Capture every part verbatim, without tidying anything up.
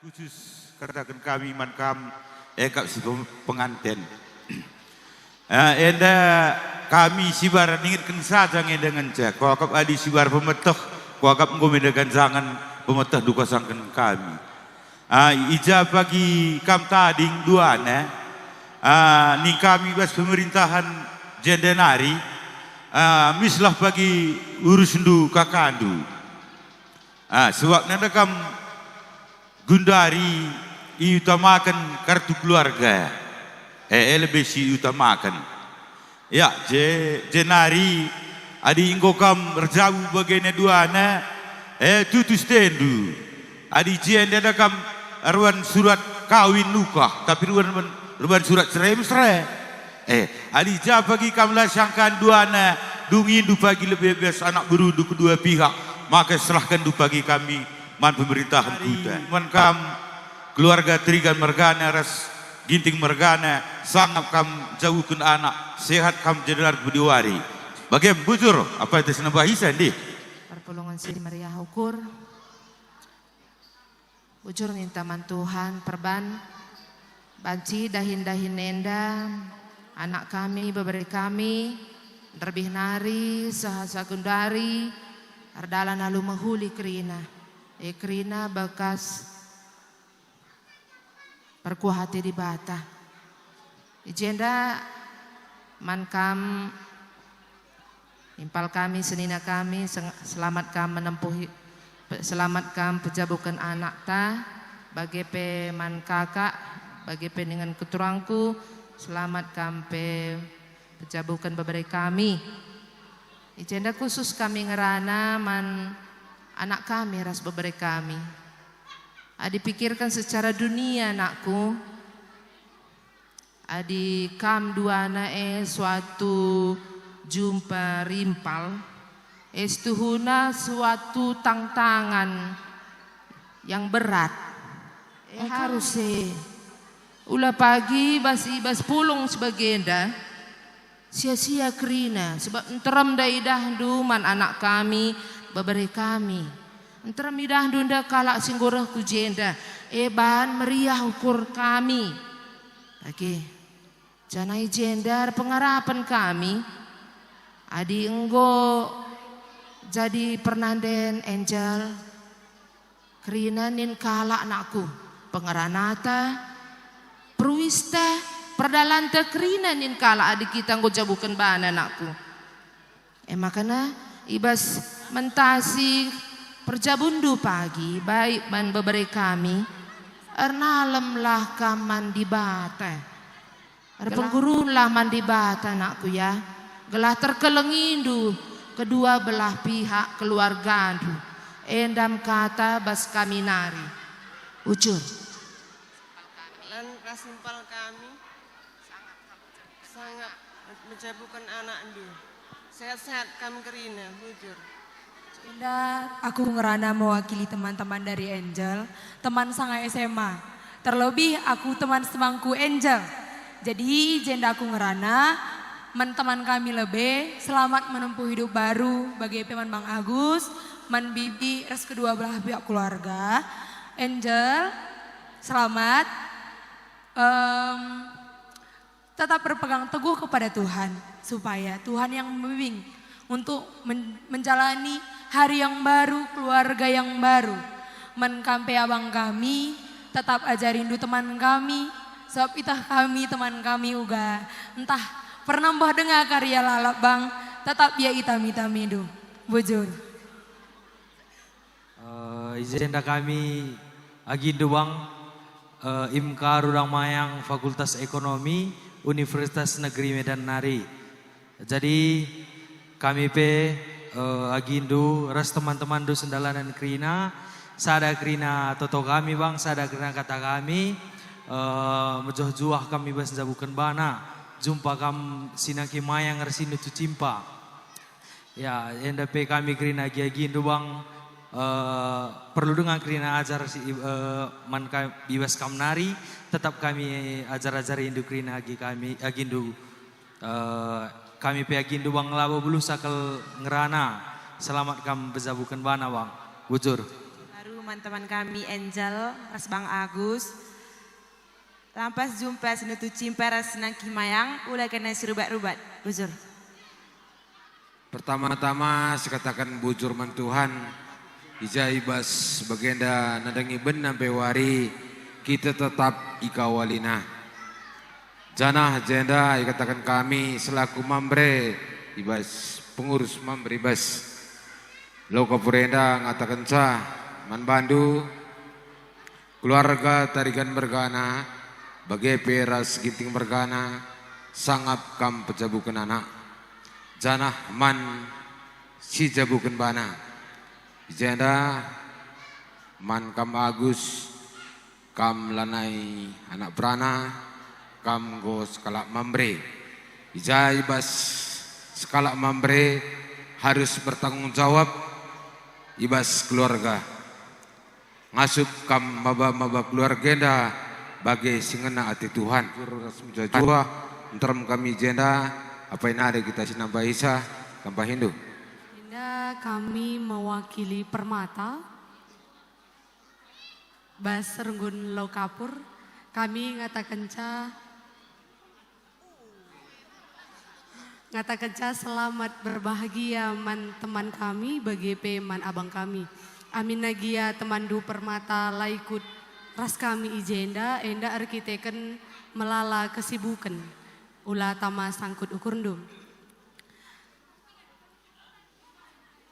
Khusus kataken kami man kam, e kap si pem-, penganten. Eh, enda kami sibar ningetken saja nge enda ngenca. Kuakap adi sibar pemeteh, kuakap enggo me enda ganjangen pemetehndu kuasangken kami. Ah, i ja pagi kam tading duana, ah, ning kami bas pemerintahan jenda nari, ah, mislah pagi urusndu kakandu. Ah, sebabna enda kam gundari iutamaken kartu keluarga. Eh, eh, lebe si iutamaken. Ya, je-, jenari adi enggo kam erjabu bagena duana, eh, tutus tendu. Adi jenda enda kam erban surat kawin nukah, tapi erban, erban surat cerai mesra. Eh, adi ja pagi kam la siangkan duana, dungindu pagi lebe bas anak berundu kedua pihak, maka serahkenndu pagi kami man pemerintahen kuta. Man kam keluarga Trigan mergana ras Ginting mergana, sangap kam jabuken anak, sehat kam jenari pudi wari. Bagem bujur, apa ate senembah isa ndih? Perpulungen si meriah ukur. Bujur ninta man Tuhan, perban banci dahin-dahin enda, anak kami, bebere kami, terlebih nari, seh-, sagundari, erdalan alu mehuli kerina. E, kerina bekas perkuah ate Dibata. I jenda man kam, impal kami, senina kami, seng-, selamat kam menempuhi, pe-, selamat kam pejabuken anakta, bage pe man kakak, bage pe dingen keturangku, selamat kam pe pejabuken bebere kami. I jenda khusus kami ngerana man anak kami ras bebere kami. Adi pikirkan secara dunia, nakku, adi kam duana e suatu jumpa rimpal, e setuhuna suatu tantangan yang berat. E, harus e. Ula pagi bas i bas pulung si bagenda, sia-sia kerina, sebab nterem nda idahndu man anak kami, bebere kami. Nterem idahndu nda kalak si enggo reh ku jenda, e ban meriah ukur kami. Oke. Janah i jenda erpengarapen kami, adi enggo jadi pernanden Angel, kerina nin kalak nakku, pengeranata, peruista, perdalanta kerina nin kalak adi kita enggo jabuken bana nakku. E makana, i bas mentasi perjabunndu pagi, baik man bebere kami, ernalemlah kam man Dibata. Erpenggurunlah man Dibata, nakku, ya, gelah terkelengindu kedua belah pihak keluargandu, enda me kata bas kami nari. Bujur. Lan ras impal kami. Sangap menjabuken anakndu. Sehat-sehat kam kerina, bujur. Enda aku ngerana mewakili teman-teman dari Angel, teman sanga S M A. Terlebih aku teman semangku Angel. Jadi, jenda aku ngerana, man teman kami lebe, selamat menempuh hidup baru, bage pe man Bang Agus, man Bibi, ras kedua belah pihak keluarga. Angel, selamat. Em, tetap berpegang teguh kepada Tuhan, supaya Tuhan yang membimbing untuk men-, menjalani hari yang baru, keluarga yang baru. Man kam pe abang kami, tetap ajarindu teman kami, sebab itah kami teman kami uga. Ntah pernah mbah denga karya lalap, Bang, tetap ia itami-tamindu. Bujur. Eh, i jenda kami agindu, Bang, eh, Imka Rudang Mayang, Fakultas Ekonomi, Universitas Negeri Medan nari. Jadi, kami pe, eh, agindu ras teman-temanndu sendalanen kerina, sada kerina toto kami, Bang, sada kerina kata kami, eh, mejuah-juah kami bas njabuken bana, jumpa kam si nangki mayang ras si nucu cimpa. Ya, enda pe kami kerina agi-agindu, Bang, eh, perlu denga kerina ajar si, eh, man ka-, i bas kam nari, tetap kami ajar-ajarindu kerina agi kami, agindu, eh, kami pe agindu, Bang, labo beluh sakel ngerana. Selamat kam pejabuken bana, Bang. Bujur. teman-teman kami Angel ras Bang Agus. Lampas jumpa si nutu Cimpa ras Nangki Mayang, ula kena si rubat-rubat. Bujur. Pertama-tama sikataken bujur man Tuhan, i ja i bas bagenda nandangi bena pe wari, kita tetap ikawalina. Janah jenda ikataken kami selaku Mamre i bas, pengurus Mamre i bas Lokapur enda ngatakenca man bandu, keluarga Tarigan mergana, bage pe ras Ginting mergana, sangap kam pejabuken anak, janah man si jabuken bana. I jenda man kam Agus, kam lanai anak perana, kam enggo sekalak Mamre. I ja i bas sekalak Mamre harus bertanggung jawab i bas keluarga. Ngasup kam maba-maba keluarga enda bage si ngena ate Tuhan. Ras mejuah-juah, nterem kami jenda, apai nari kita sinambahisa, kampahindu. Enda kami mewakili Permata, bas renggun Lokapur, kami ngatakenca, ngatakenca selamat berbahagia man teman kami, bage pe man abang kami. Aminna gia temanndu Permata la ikut ras kami i jenda, enda erkiteken melala kesibuken. Ula tama sangkut ukurndu.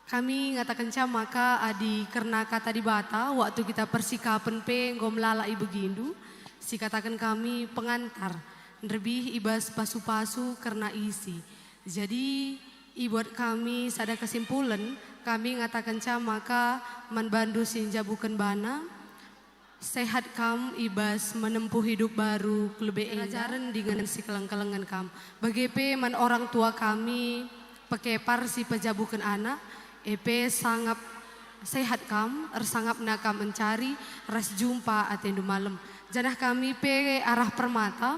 Kami ngatakenca maka adi kerna Kata Dibata, waktu kita persikapen pe enggo melala ibegindu, sikataken kami pengantar, nderbih i bas pasu-pasu kerna isi. Jadi, ibuat kami sada kesimpulen, kami ngatakenca maka man bandu si njabuken bana, sehat kam i bas menempuh hidup baru ku lebe enda. Rajaren dingen sikeleng-kelengen kam. Bage pe man orang tua kami, pekepar si pejabuken anak, e pe sangap sehat kam, ersangapna kam encari ras jumpa atendu malem. Janah kami pe arah Permata,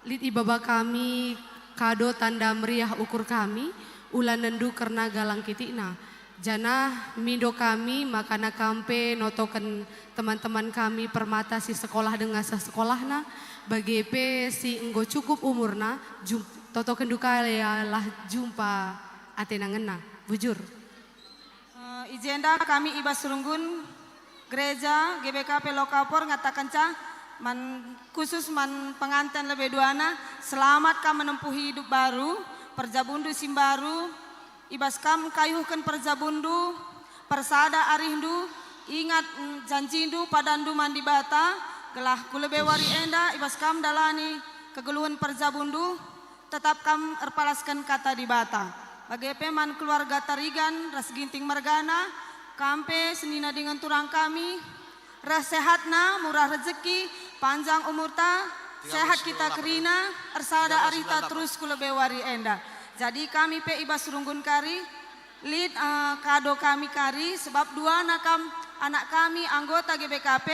lit ibaba kami kado tanda meriah ukur kami, ula nendu kerna galang kitikna. Janah mindo kami makana kam pe notoken teman-teman kami Permata si sekolah denga seh sekolahna, bage pe si enggo cukup umurna, jum-, totokenndu ka ialah jumpa atena ngena. Bujur. Eh, i jenda kami i bas runggun gereja G B K P Lokapur ngatakenca man, khusus man penganten lebe duana, selamat kam menempuh hidup baru, perjabundu si mbaru, i bas kam kayuhken perjabundu, persada arihndu, ingat, mm, janjindu, padandu man Dibata, gelah ku lebe wari enda i bas kam dalani kegeluhen perjabundu, tetap kam erpalasken Kata Dibata. Bage pe man keluarga Tarigan ras Ginting mergana, kam pe senina dingen turang kami, reh sehatna, murah rejeki, panjang umurta, sehat kita kerina, ersada arihta terus ku lebe wari enda. Jadi kami pe i bas runggun kari, lit, eh, kado kami kari, sebab duana kam anak kami, anggota G B K P,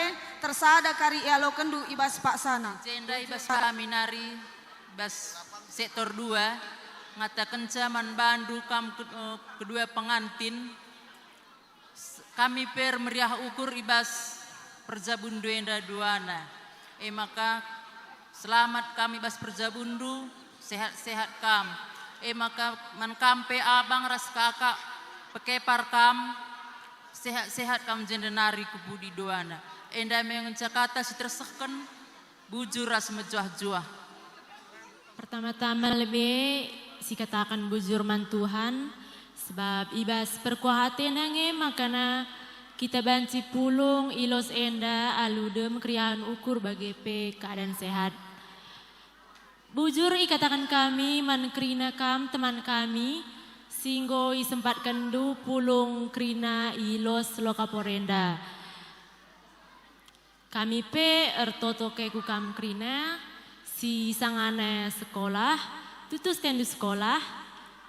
tersada kari ialokenndu i bas paksana. Jenda i bas kami nari, bas sektor dua, ngatakenca man bandu kam ke-, eh, kedua pengantin, s-, kami pe ermeriah ukur i bas perjabundu enda duana. E maka, selamat kam i bas perjabundu, sehat-sehat kam. E maka, man kam pe abang ras kakak, pekepar kam, sehat-sehat kam jenda nari ku pudi duana. Enda me ngenca kata si tersehken, bujur ras mejuah-juah. Pertama-tama lebe sikataken bujur man Tuhan, sebab i bas perkuah ateNa nge makana kita banci pulung i los enda alu dem keriahen ukur bage pe keadaan sehat. Bujur ikataken kami man kerina kam teman kami, si enggo isempatkenndu pulung kerina i los Lokapur enda. Kami pe ertoto ke ku kam kerina, si sangana sekolah, tutus tendu sekolah,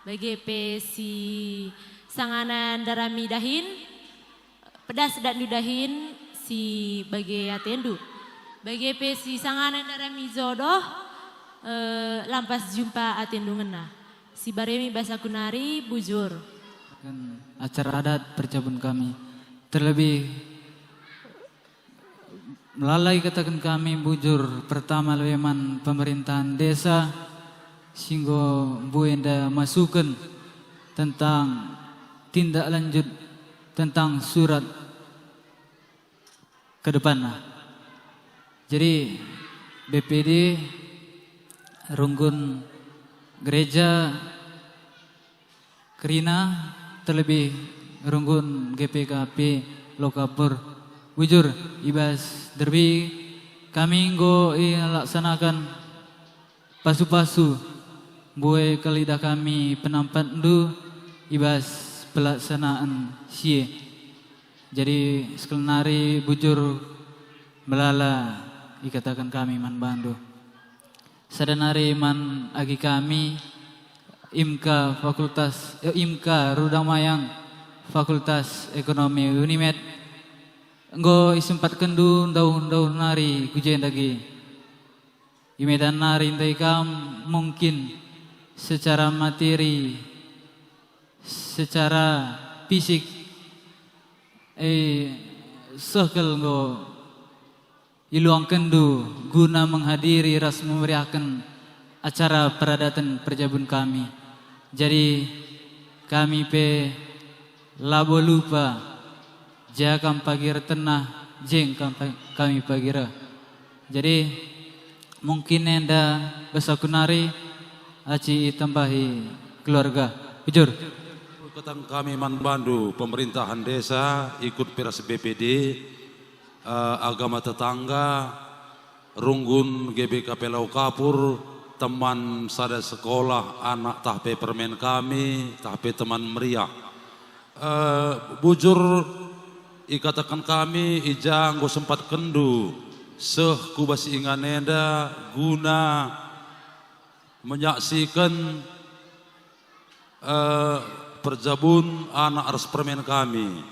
bage pe si sangana ndarami dahin, pedas datndu dahin si bage atendu, bage pe si sangana ndarami jodoh, eh, lampas jumpa atendu ngena. Si baremi bas aku nari bujur. Kan acara adat perjabun kami, terlebih Melala ikataken kami bujur pertama lebe man pemerintahan desa, si enggo mbue enda masuken tentang tindak lanjut tentang surat ke depanna. Jadi, B P D, runggun gereja, kerina, terlebih runggun G P K P Lokapur. Bujur, i bas derbi kami enggo ilaksanaken pasu-pasu, mbue kal idah kami penampatndu i bas pelaksanaan si e. Jadi, sekali nari bujur melala ikataken kami man bandu. Sada nari man agi kami, IMKA Fakultas, eh, IMKA Rudang Mayang, Fakultas Ekonomi Unimed, enggo isempatkenndu ndauh-ndauh nari ku jenda ge. I Medan nari ndai kam mungkin secara materi, secara fisik, eh, seh kal enggo iluangkenndu guna menghadiri ras memeriahken acara peradaten perjabun kami. Jadi, kami pe labo lupa, ja kam pagi ertenah, je kam pa-, kami pagi reh. Jadi, mungkin enda bas aku nari, aci itambahi keluarga. Bujur. Kataken kami man bandu, pemerintahan desa, ikut pe ras B P D, eh, agama tetangga, runggun G B K P Lokapur, teman sada sekolah, anak tah pe permen kami, tah pe teman meriah. Eh, bujur ikataken kami, i ja enggo sempatkenndu seh ku bas ingan enda guna menyaksiken eh, perjabun anak ras permen kami.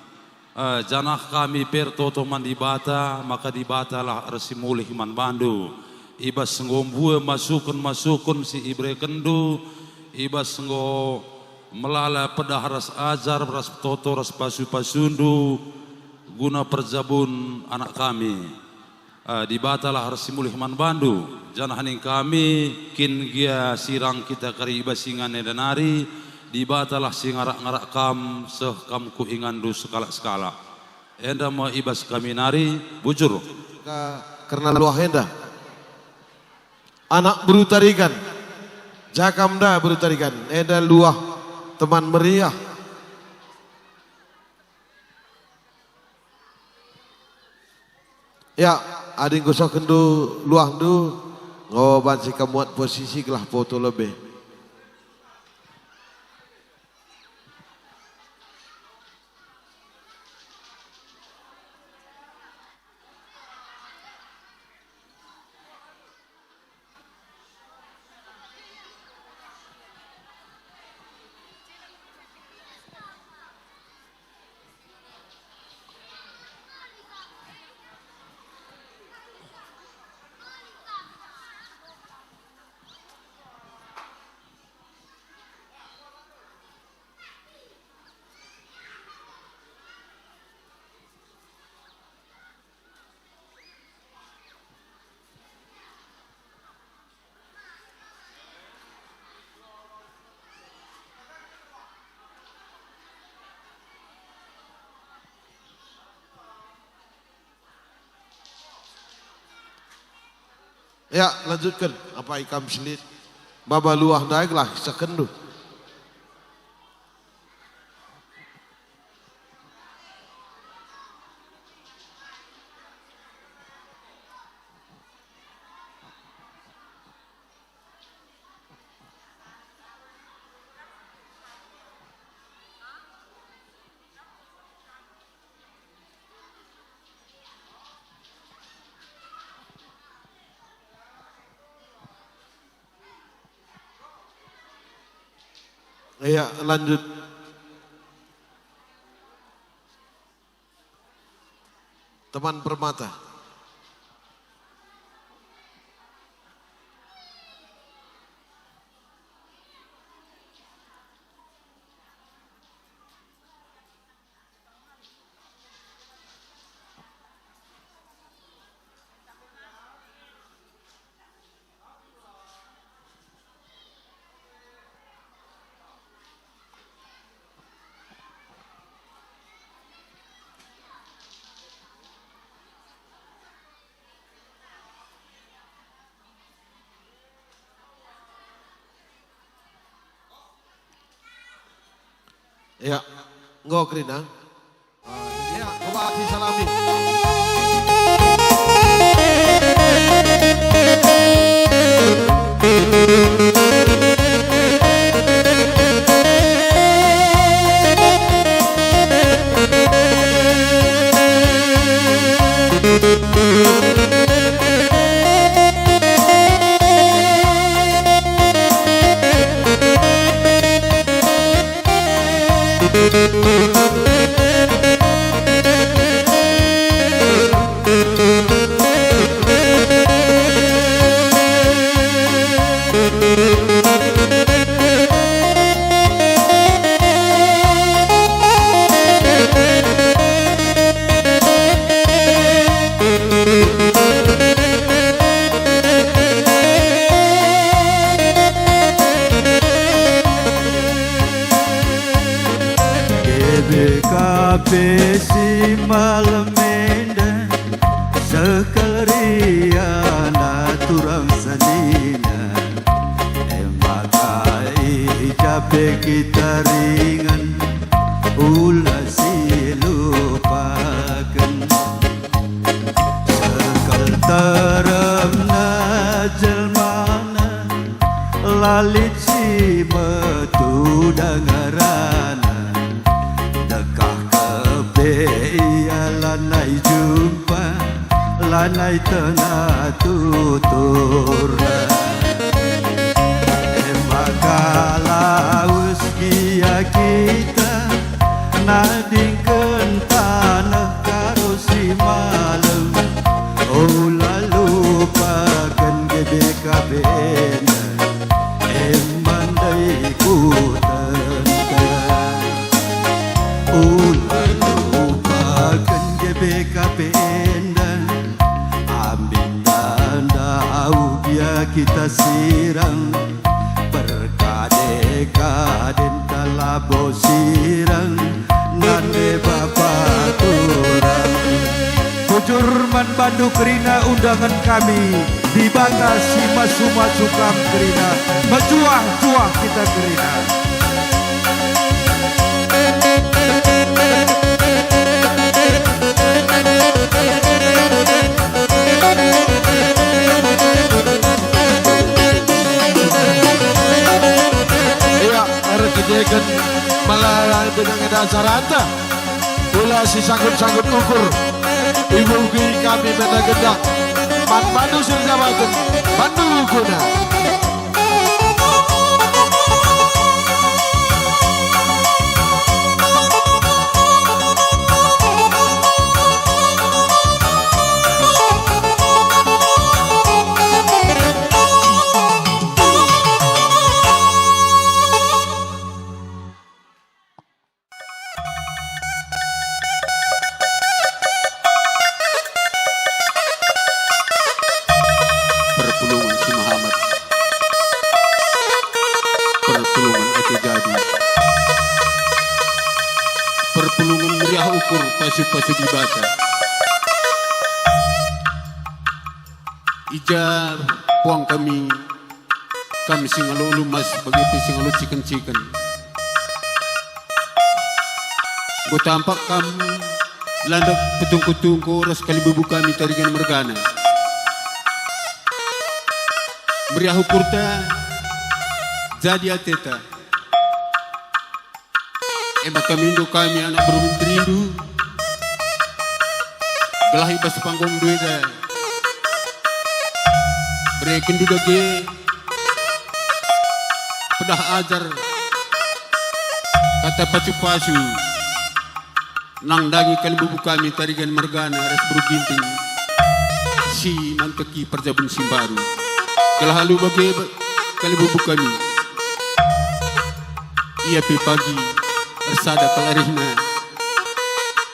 Eh, janah kami pe ertoto man Dibata, maka Dibatalah ersimulih man bandu. I bas enggo mbue masuken-masuken si iberekenndu, i bas enggo melala pedah ras ajar ras toto ras pasu-pasundu guna perjabun anak kami. Ah, Dibatalah ersimulih man bandu, janah ning kami kin gia sirang kita kari i bas ingan enda nari, Dibatalah si ngarak-ngarak kam seh kam ku inganndu sekalak-sekalak. Enda me i bas kami nari, bujur. Ka-, kerna luah enda. Anak beru Tarigan. Ja kam nda beru Tarigan, enda luah teman meriah. Ya, adi nggosohkenndu luahndu, enggo banci kam muat posisi gelah foto lebe. Ya, lanjutken. Apa ikam selit? Maba luah ndai gelah isehkenndu. Ya, lanjut. Teman Permata. Ya, enggo kerina. Ya, coba disalami. Debe ka pe si malem enda, sekel riana turang senina. E maka i ja pe kita ringan, ula silupaken. Sekel teremna jelmana, la lit si metuda ngerana. Dekah kepe ia lanai jumpa, lanai tena tuturna. E maka lawes gia kita nadingken taneh karo si malem. Ula lupaken G B K P enda, ema ndai kutentang. Ula lupaken G B K P enda, ambin ndauh gia kita sirang. Perkade-kaden ta labo sirang, nande bapa turang. Bujur man bandu kerina undangen kami, Dibata si masu-masu kam kerina, mejuah-juah kita kerina. Ia, erkiteken mala dengan enda acaranta. Ula sisangkut-sangkut ukur, ibugi kami mena gendang. Man bandu si erjabaken, bandu ukuna. Perpulungen si mehamat, perpulungen ate jadi, perpulungen meriah ukur pasu-pasu Dibata. I ja puang kami, kam si ngalo lumas bage pe si ngalo ciken-ciken. Enggo tampak kam landek petungko-tungko ras kalimbubu kami Tarigan mergana. Meriah ukurta, jadi ateta. E maka mindo kami anak beru menterindu, gelah i bas panggung enda berekenndu dage pedah ajar, kata pasu-pasu, nandangi kalimbubu kami Tarigan mergana ras beru Ginting si manteki perjaben si mbaru. Gelah alu bage ba-, kalimbubu kami. Ia pe pagi ersada kal arihna,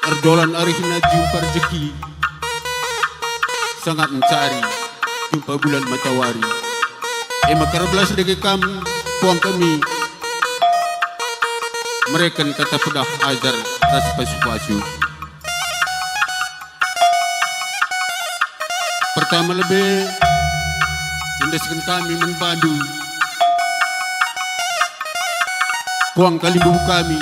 erdolan arihna jumpa rejeki, sangap mencari jumpa bulan matawari. E maka erbelas dage kam, puang kami, mereken kata pedah ajar ras pasu-pasu. Pertama lebe, iendesken kami man bandu, puang kalimbubu kami,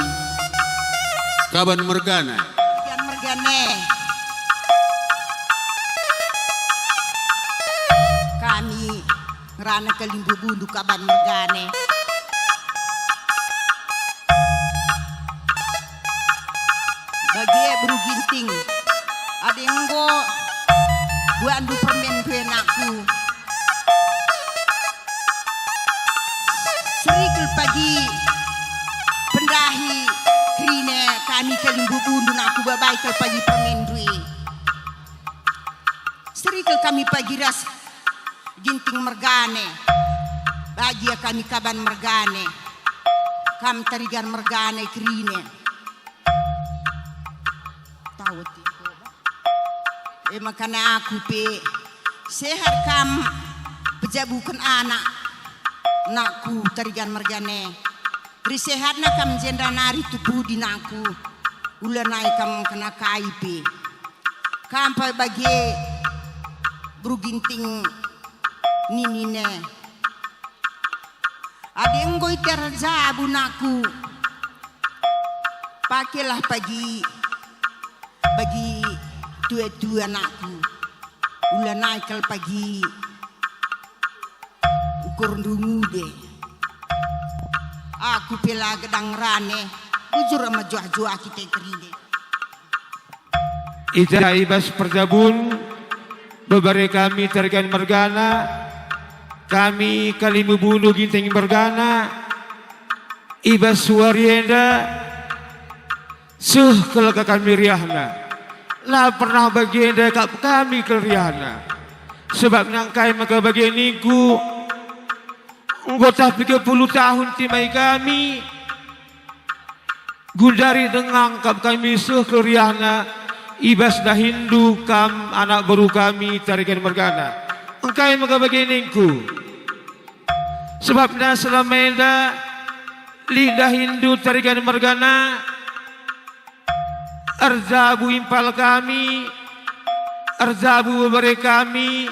Kaban mergana. Kaban mergana. Kami ngerana kalimbubundu kaban mergana. Bage beru Ginting, adi enggo buandu permen ndu e anakku. Seri kal pagi pendahi kerina kami kalimbubundu anakku, babai kal pagi permen ndu e. Seri kal kami pagi ras Ginting mergana, bagia kami kaban mergana, kam Tarigan mergana kerina. Tawet. E maka aku pe sehat kam pejabuken anak, anakku Tarigan mergana. Ri sehatna kam jenda nari tu pudi anakku, ulanai kam kena kai pe. Kam pe bage beru Ginting ninina. Adi enggo iterjabu anakku, pakelah pagi bagi tua-tua anakku, ulanai kal pagi ukur ndungu de. Aku pe la gedang rane, bujur mejuah-juah kita kerina. I ja i bas perjabun, bebare kami Tarigan mergana, kami kalimbubundu Ginting mergana, i bas wari enda, seh kal ka kami riahna. La pernah bagenda kap kami kal riahna. Sebab nangkai maka bage ningku, enggo tah piga puluh tahun timai kami, gundari denga kap kami seh kal riahna i bas dahinndu kam anak beru kami Tarigan mergana. Engkai maka bage ningku? Sebabna selama enda lit dahinndu Tarigan mergana, erjabu impal kami, erjabu bebare kami,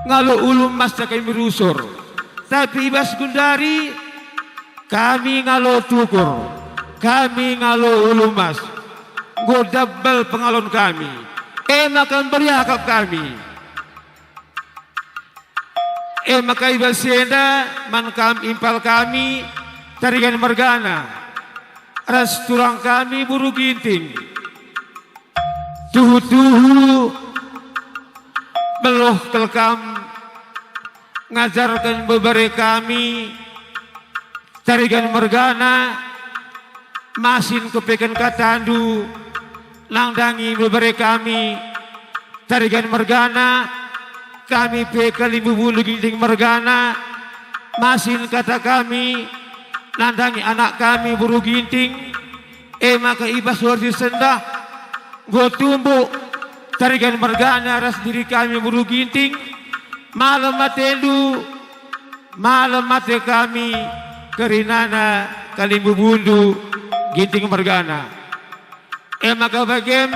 ngalo ulu emas kami rusur. Tapi i bas gundari, kami ngalo tukur, kami ngalo ulu emas. Enggo double pengalon kami. E maka meriah kap kami. E maka i bas enda man kam impal kami, Tarigan mergana, ras turang kami beru Ginting. Tuhu-tuhu meloh kal kam ngajarken bebare kami, Tarigan mergana, masin kepeken katandu nandangi bebare kami, Tarigan mergana, kami pe kalimbubundu Ginting mergana, masin kata kami nandangi anak kami beru Ginting, e maka i bas wari sendah, enggo tumbuk Tarigan mergana ras diri kami beru Ginting, malem atendu, malem ate kami, kerinana kalimbubundu Ginting mergana. E maka bagem,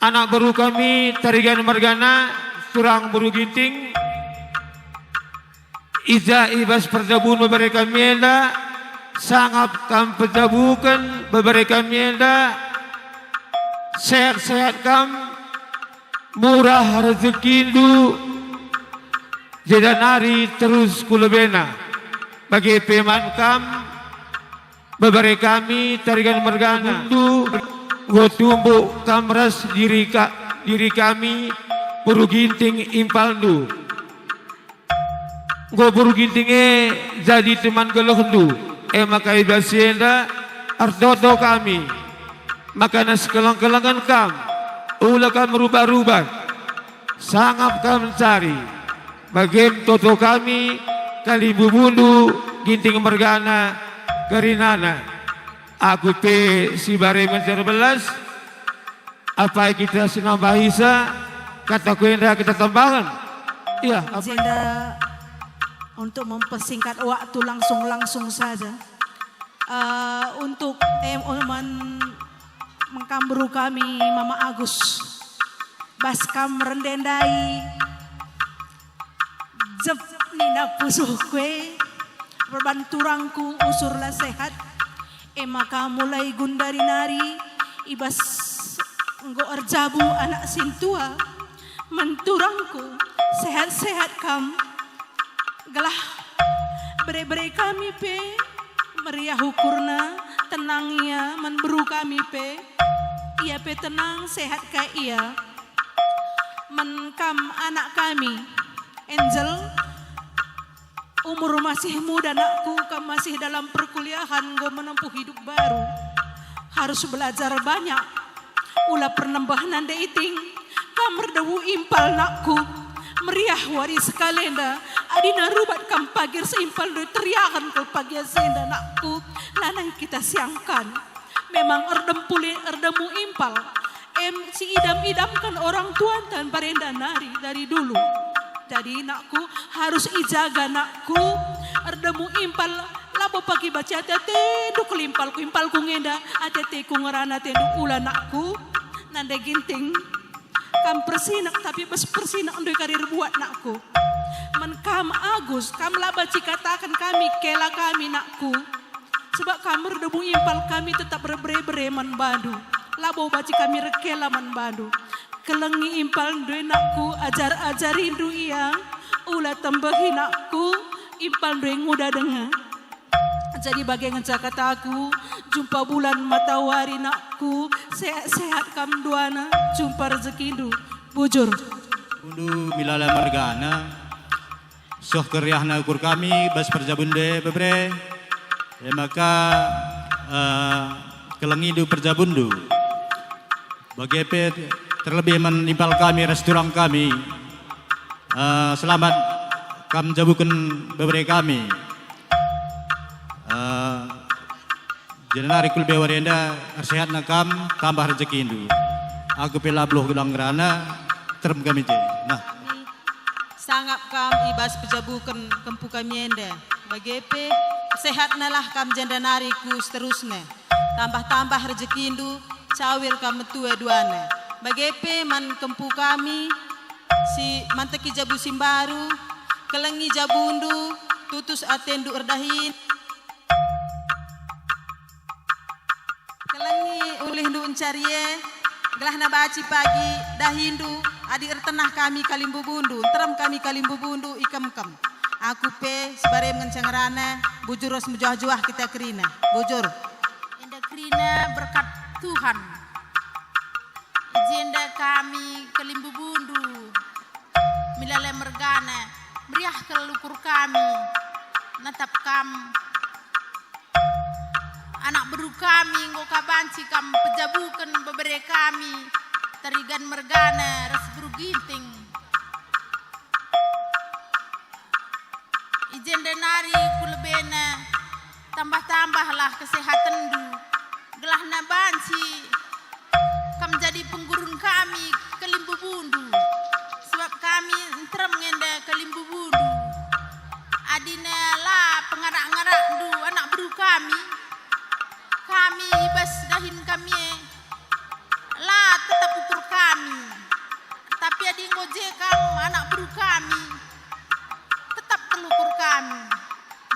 anak beru kami Tarigan mergana, turang beru Ginting, i ja i bas perjabun bebare kami enda, sangap kam pejabuken bebare kami enda, sehat-sehat kam, murah rejekindu, jenda nari terus ku lebena. Bage pe man kam, bebare kami Tarigan mergana, ndu, enggo tumbuk kam ras diri ka-, diri kami, beru Ginting impalndu. Enggo beru Ginting e jadi teman gelehndu, e maka i bas si enda ertoto kami, maka nas keleng-kelengen kam, ula kam rubah-rubah, sangap kam ncari, bagem toto kami, kalimbubundu Ginting mergana, kerinana. Aku pe si bare mencar belas, apai kita si nambahisa, kataku enda kita tambahen. Iya, apa- Jenda untuk mempersingkat waktu langsung-langsung saja. Eh, untuk, eh, man, mengkamburu kami Mama Agus. Bas kam rende ndai, jep nina pusuhku e, perban turangku usur la sehat. E maka mulai gundari nari, i bas enggo erjabu anak sintua, man turangku, sehat-sehat kam. Gelah bere-bere kami pe meriah ukurna, tenang ia, man beru kami pe, ia pe tenang, sehat ka ia. Man kam anak kami, Angel, umur masih muda, nakku, kam masih dalam perkuliahan, enggo menempuh hidup baru. Harus belajar banyak. Ula pernembeh nande iting, kam erdebu impal, nakku. Meriah wari sekalenda, adina rubat kam pagi ras impal ndai, teriahen kal pagi enda, nakku. Lanai kita siangkan. Memang erdempuli, erdemu impal. Em, si idam-idamken orang tuanta barenda nari dari dulu. Jadi, nakku, harus ijaga, nakku. Erdemu impal, labo pagi baci ate-atendu kal impalku, impalku ngenda, ate-ateku ngerana atendu, ula, nakku. Nande Ginting, kam persinek, tapi bas persinek ndai kari erbuat, nakku. Man kam Agus, kam la banci kataken kami, kela kami, nakku. Sebab kam erdebu impal, kami tetap erbere-bere man bandu. Labo banci kami erkela man bandu. Kelengi impal ndai, nakku, ajar-ajarindu ia. Ula tembehi, nakku, impal ndai nguda denga. Jadi bage ngenca kataku, jumpa bulan matawari, nakku, sehat-sehat kam duana, jumpa rejekindu. Bujur. Undu Milala mergana. Soh keriahna ukur kami bas perjabun ndai, bebere. E maka, eh, kelengindu perjabunndu. Bage pe terlebih man impal kami ras turang kami. Eh, selamat kam jabuken bebere kami. Eh, Jenari ku lebe wari enda ersehatna kam, tambah rejekindu. Aku pe la beluh gelang ngerana, terem kami je. Nah. Sangap kam i bas pejabuken kempu kami enda. Bage pe, ersehatnalah kam jenari ku seterusna. Tambah-tambah rejekindu, cawir kam metue duana. Bage pe man kempu kami, si manteki jabu si mbaru, kelengi jabundu, tutus atendu erdahin. Kelengi ulihndu encari e, gelahna banci pagi dahindu, adi ertenah kami kalimbubundu, nterem kami kalimbubundu i kemkem. Aku pe si barem ngenca ngerana, bujur ras mejuah-juah kita kerina. Bujur. Enda kerina berkat Tuhan. I jenda kami kalimbubundu. Milala mergana, meriah kal ukur kami, natap kam. Anak beru kami enggo ka banci kam pejabuken bebere kami, Tarigan mergana ras beru Ginting. I jenda nari ku lebena, tambah-tambahlah kesehatenndu, gelahna banci kam jadi penggurun kami kalimbubundu, sebab kami nterem nge enda kalimbubundu. Adina la pengarak-ngarakndu anak beru kami, kami i bas dahin kami e la tetap ukur kami. Tapi adi enggo je kam anak beru kami, tetap kal ukur kami.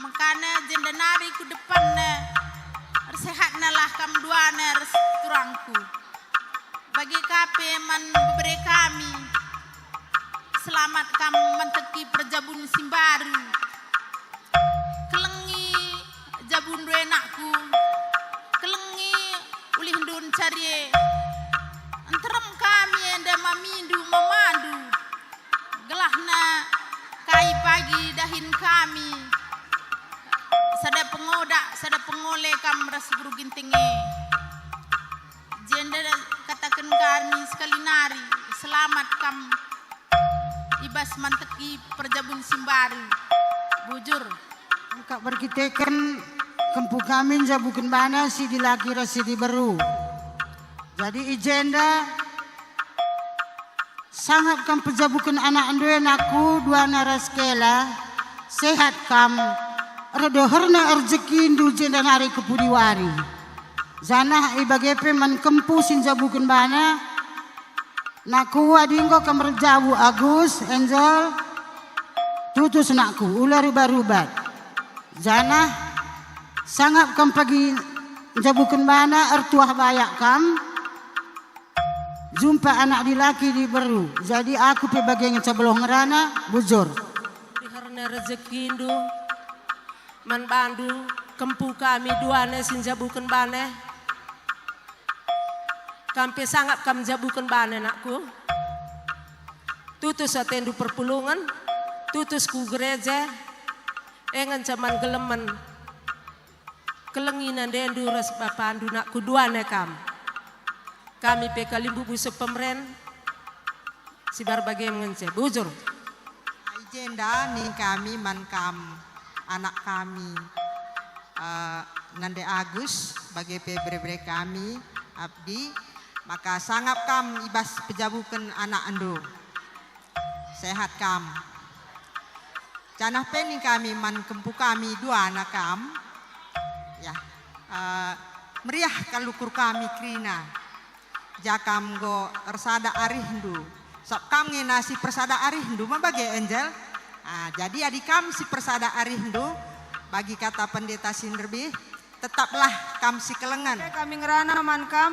Mekana jenda nari ku depanna, ersehatnalah kam duana ras turangku. Bage ka pe man bebere kami, selamat kam manteki perjabun si mbaru. Kelengi jabundu e nakku, kelengi ulihndu encari e. Nterem kami enda mamindu, mamandu, gelahna kai pagi dahin kami. Sada pengodak, sada pengole kam ras beru Ginting e. Jenda kataken kami sekali nari, selamat kam i bas manteki perjabun si mbaru. Bujur. Engkap erkiteken kempu kami njabuken bana si dilaki ras si diberu. Jadi i jenda sangap kam pejabuken anakndu e nakku, duana ras kela, sehat kam, erdeherna erjekindu jenda nari ku pudi wari. Janah i bage pe man kempu si njabuken bana, nakku, adi enggo kam erjabu Agus, Angel, tutus nakku, ula rubat-rubat. Janah sangap kam pagi Njabuken bana ertuah bayak kam, jumpa anak dilaki diberu. Jadi aku pe bage ngenca beluh ngerana, bujur. Diherna rejekindu man bandu, kempu kami duana si njabuken bana. Kam pe sangap kam njabuken bana, nakku. Tutus atendu perpulungen, tutus ku gereja, e ngenca man gelemen. Kelengi nandendu ras bapandu, nakku, duana kam. Kami pe kalimbubu sepemeren, si bage ngenca. Bujur. I jenda ning kami man kam, anak kami, eh, nande Agus, bage pe bere-bere kami, Abdi, maka sangap kam i bas pejabuken anakndu. Sehat kam. Janah pe ning kami man kempu kami duana kam. Ya, eh, meriah kal ukur kami kerina. Ja kam enggo ersada arihndu. Sabap kam nge nasi persada arihndu ma bage, Angel. Ah, jadi adi kam si persada arihndu, bagi kata pendeta si nderbih, tetaplah kam si kelengen. Oke, kami ngerana man kam,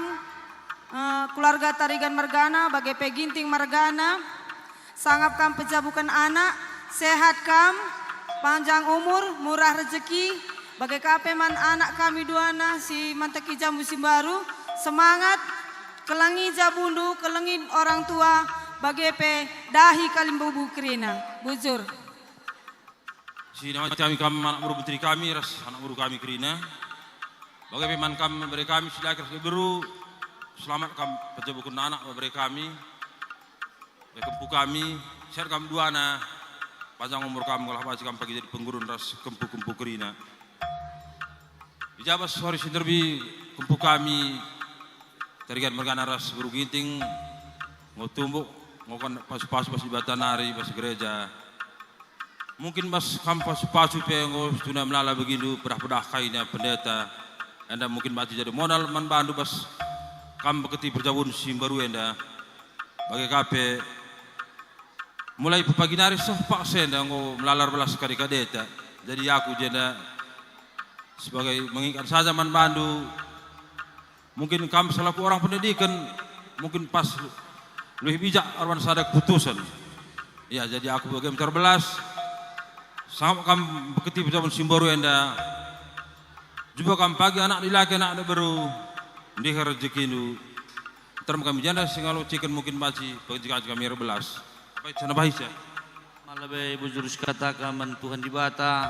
eh, keluarga Tarigan mergana, bage pe Ginting mergana. Sangap kam pejabuken anak, sehat kam, panjang umur, murah rejeki, bage ka pe man anak kami duana si manteki jambu si mbaru. Semangat, kelengi jabundu, kelengi orang tua, bage pe dahi kalimbubu kerina. Bujur. Si namati kami kam anak beru menteri kami ras anak beru kami kerina. Bage pe man kam bere kami si laki ras diberu, selamat kam pejabuken anak bere kami. Ya kempu kami, sehat kam duana, panjang umur kam, ngelah banci kam pagi jadi penggurun ras kempu-kempu kerina. I ja bas wari si nderbi kempu kami, Tarigan mergana ras beru Ginting, enggo tumbuk, enggo kan pasu-pasu bas Dibata nari, bas gereja. Mungkin bas kam pasu-pasu pe enggo situhuna melala begindu pedah-pedah kaina pendeta, enda mungkin banci jadi modal man bandu bas kam beketi perjabun si mbaru enda. Bage ka pe, mulai pepagi nari seh paksa enda enggo melala erbelas kade-kadeta. Jadi aku jenda sebagai mengingatkan saja man bandu, mungkin kam selaku orang pendidikan, mungkin pas lebih bijak erban sada keputusan. Ya, jadi aku bage meter belas, sangap kam beketi perjabun si mbaru enda, jumpa kam pagi anak dilaki, anak diberu, ndiher rejekindu. Terem kami jenda si ngalo ciken mungkin banci pagi kami erbelas. Baik, sana bahisa. Mala be bujur sikataken man Tuhan Dibata,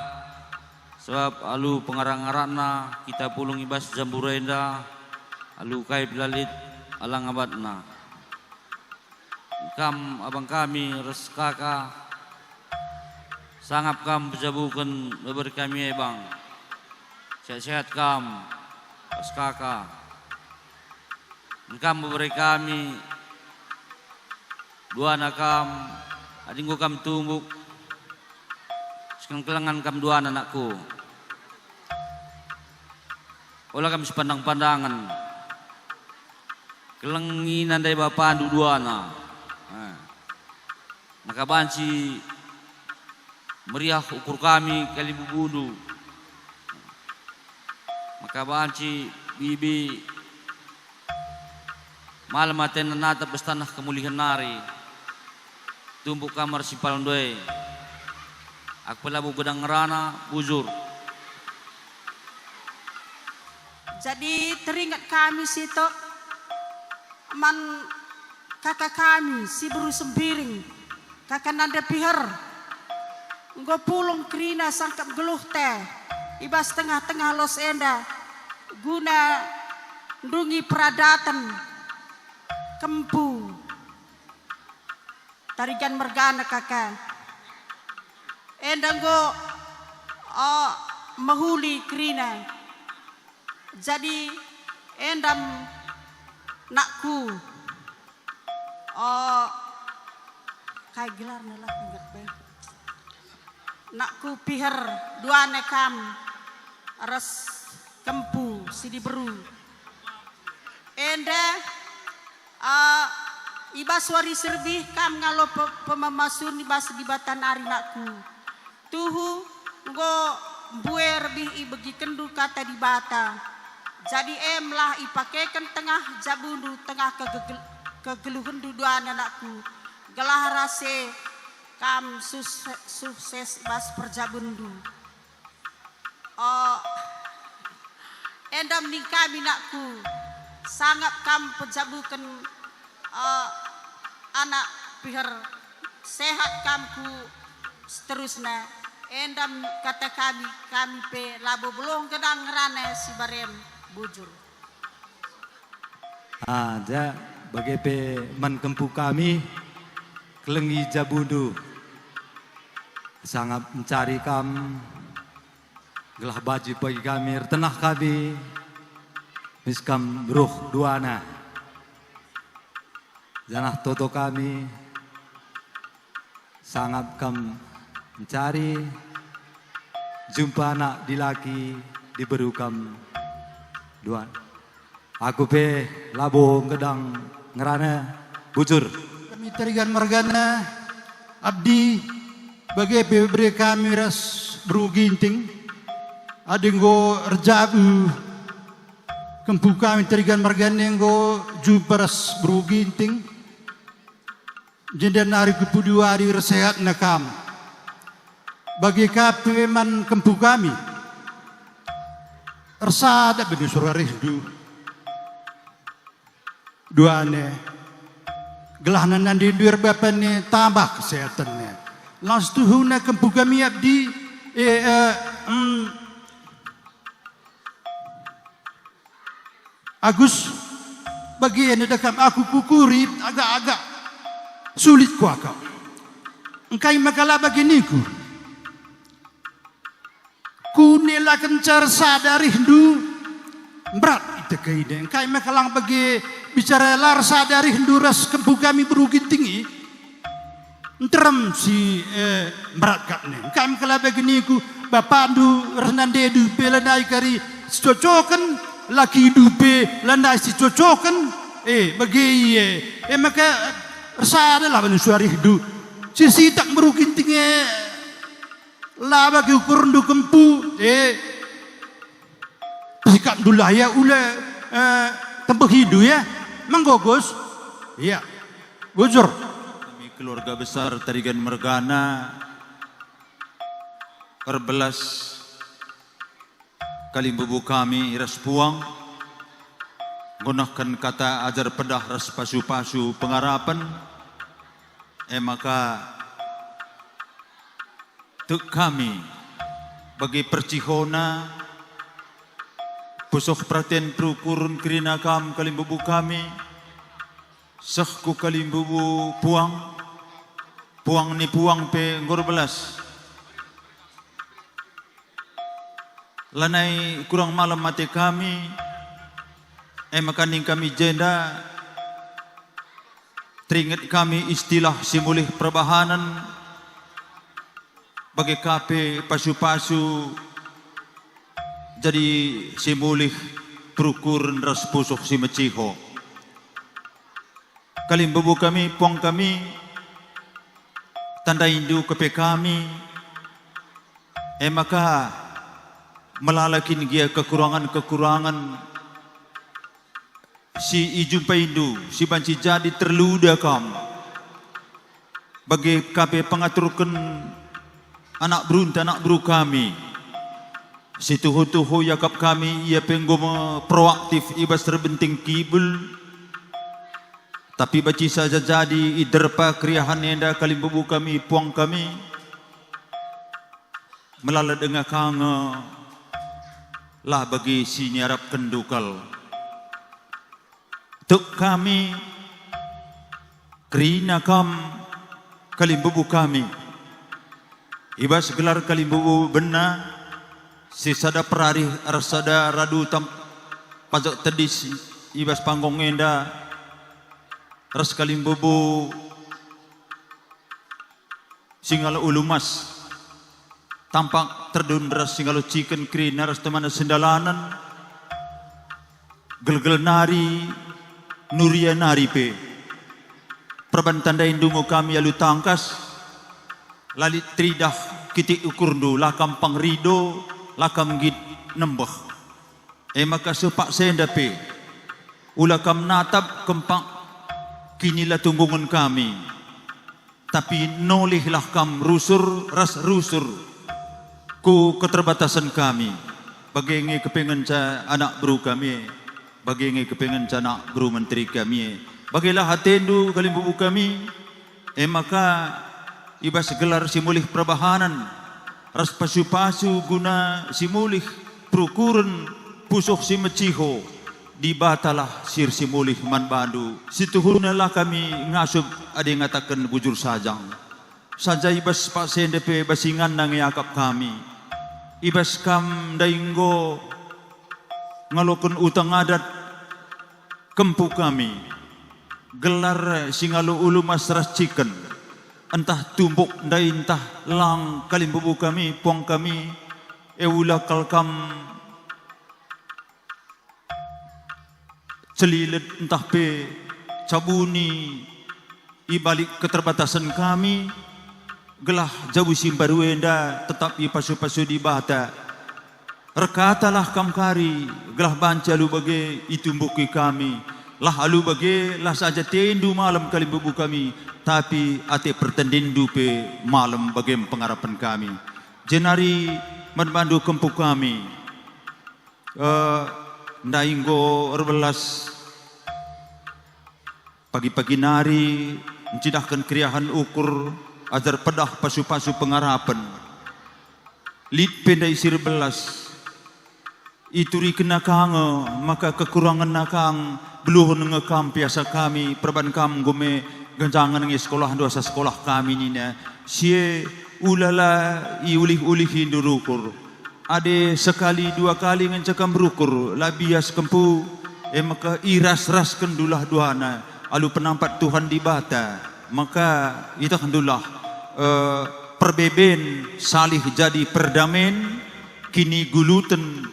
sabap alu pengarak-ngarakna kita pulung i bas jambur enda, alu kai pe la lit alang abatna. Kam abang kami ras kaka, sangap kam pejabuken bebere kami e bang. Sehat-sehat kam ras kaka. Engkam bebere kami, duana kam, adi enggo kam tumbuk, sikeleng-kelengen kam duana, nakku. Ola kam sipandang-pandangen. Kelengi nande bapandu duana. Eh. Maka banci meriah ukur kami kalimbubundu. Maka banci bibi malem atena natap bas taneh kemulihen nari. Tumbuk kam ersimpal ndai. Aku pe labo gedang ngerana, bujur. Jadi teringat kami sitok man kaka kami si beru Sembiring, kaka nande Piher, enggo pulung kerina sangkep geluhta i bas tengah-tengah los enda guna ndungi peradaten kempu Tarigan mergana kaka. Enda enggo, o, mehuli kerina. Jadi endam nakku, o, kai gelarna lah, inget be. Nakku Piher, duana kam ras kempu si diberu. Enda, ah, i bas wari si erbih kam ngalo pe-, pemamasun i bas Dibata nari, nakku. Tuhu, enggo mbue erbih ibegikenndu Kata Dibata. Jadi emlah ipakeken tengah jabundu, tengah kegegel-, kegeluhenndu duana, anakku, gelah rase kam sus-, sukses bas perjabunndu. Oh, enda ning kami, nakku, sangap kam pejabuken, eh, anak piher, sehat kam ku seterusna. Enda kata kami, kami pe labo beluh gedang ngerana si barem bujur. Ah, ja, bage pe man kempu kami, kelengi jabundu. Sangap mencari kam, gelah bagi-bagi kami, ertenah kami, mis kam ruh duana. Janah toto kami, sangap kam mencari jumpa anak dilaki diberu kam dua. Aku pe labo ngedang ngerana bujur. Kami Tarigan mergana, Abdi, bage pe bere kami ras Beru Ginting. Adi enggo erjabu kempu kami Tarigan mergana enggo jumpa ras Beru Ginting. Jenda nari kepudi wari ersehatna kam. Bage ka pe man kempu kami. Ersada bene sura rihndu. Duane. Gelah nandandu erbapane tambah kesehatanna. Las tuhuna kempu kami, Abdi. Eh, eh, mm. Agus, bage neda kam aku kukuri agak-agak sulit kuakap. Engkai maka la bage ningku? Kunelakenca ersada rihndu, mberat itekaina. Engkai maka lang bage bicara la ersada rihndu ras kempu kami Beru Ginting i? Nterem si, eh, mberat kap ne. Engkai maka la bage ningku, bapandu ras nandendu pe lanai kari sicocoken, lakindu pe lanai sicocoken, eh, bage ia. E maka ersadalah bandu sura rihndu. Si sitak Beru Ginting e la bage ukurndu kempu, eh. Sikapndulah ia ula, eh, tembehindu ia. Menggogus. Ia. Bujur. Kami keluarga besar Tarigan mergana erbelas kalimbubu kami ras puang, nggonehken kata ajar pedah ras pasu-pasu pengarapen, e maka tek kami bagi percihona, pusuh peraten perukuren kerina kam kalimbubu kami, seh ku kalimbubu puang, puang ni puang pe enggo erbelas. Lanai kurang malem ate kami, e maka ning kami jenda, teringet kami istilah si mulih perbahanen, bage ka pe pasu-pasu jadi si mulih perukuren ras pusuh si meciho. Kalimbubu kami, puang kami, tandaindu kepe kami, e maka melala kin gia kekurangen-kekurangen si ijumpaindu, si banci jadi terluda kam. Bage ka pe pengaturken anak berunta, anak beru kami. Si tuhu-tuhu iakap kami, ia pe enggo me proaktif i bas erbenting kibul. Tapi banci saja jadi i derpa keriahen enda kalimbubu kami, puang kami. Melala denga ka nge, la bagi si niarapkenndu kal. Tek kami kerina kam kalimbubu kami. I bas gelar kalimbubu bena, si sada perarih ersada radu tam-, pajak tedis i bas panggong enda, ras kalimbubu Singalo Ulumas, tampak terdun ras Singalo Ciken kerina ras temana sendalanen, gelgel nari, nuria nari pe. Perban tandaindu nge kami alu tangkas, la lit teridah kitik ukurndu, la kam pang rido, la kam nggit nembeh. E maka seh paksa enda pe, ula kam natap kempak kinilatunggungen kami, tapi nolihlah kam rusur ras rusur ku keterbatasen kami. Bage nge kepengenca anak beru kami e, bage nge kepengenca anak beru menteri kami e. Bagelah atendu kalimbubu kami, e maka i bas gelar si mulih perbahanen ras pasu-pasu guna si mulih perukuren pusuh si meciho, Dibatalah si ersimulih man bandu. Situhuna la kami ngasup adi ngataken bujur sajang. Saja i bas paksa enda pe bas inganna nge akap kami. I bas kam ndai enggo ngaloken utang adat kempu kami. Gelar si ngalo ulu mas ras ciken, ntah tumbuk ndai ntah lang kalimbubu kami, puang kami, e ula kal kam celilet ntah pe cabuni i balik keterbatasen kami, gelah jabu si mbaru enda tetap ipasu-pasu Dibata. Erkatalah kam kari, gelah banci alu bage itumbuki kami. Lah alu bage, la saja atendu malem kalimbubu kami, tapi ate pertendinndu pe malem bage me pengarapen kami. Jenari man bandu kempu kami. Eh, ndai enggo erbelas. Pagi-pagi nari ncidahken keriahen ukur ajar pedah pasu-pasu pengarapen. Lit pe ndai si erbelas. Iturikenna ka nge maka kekurangenna ka nge, beluhen nge kam pe asa kami, perban kam enggo me genjangen nge sekolahndu asa sekolah kami nina. Si e ulala iulih-ulihindu rukur. Adi sekali dua kali ngenca kam rukur, la bias kempu, e maka iras-raskenndulah duana alu penampat Tuhan Dibata, maka ietehndulah, eh, perbeben salih jadi perdamen, kiniguluten,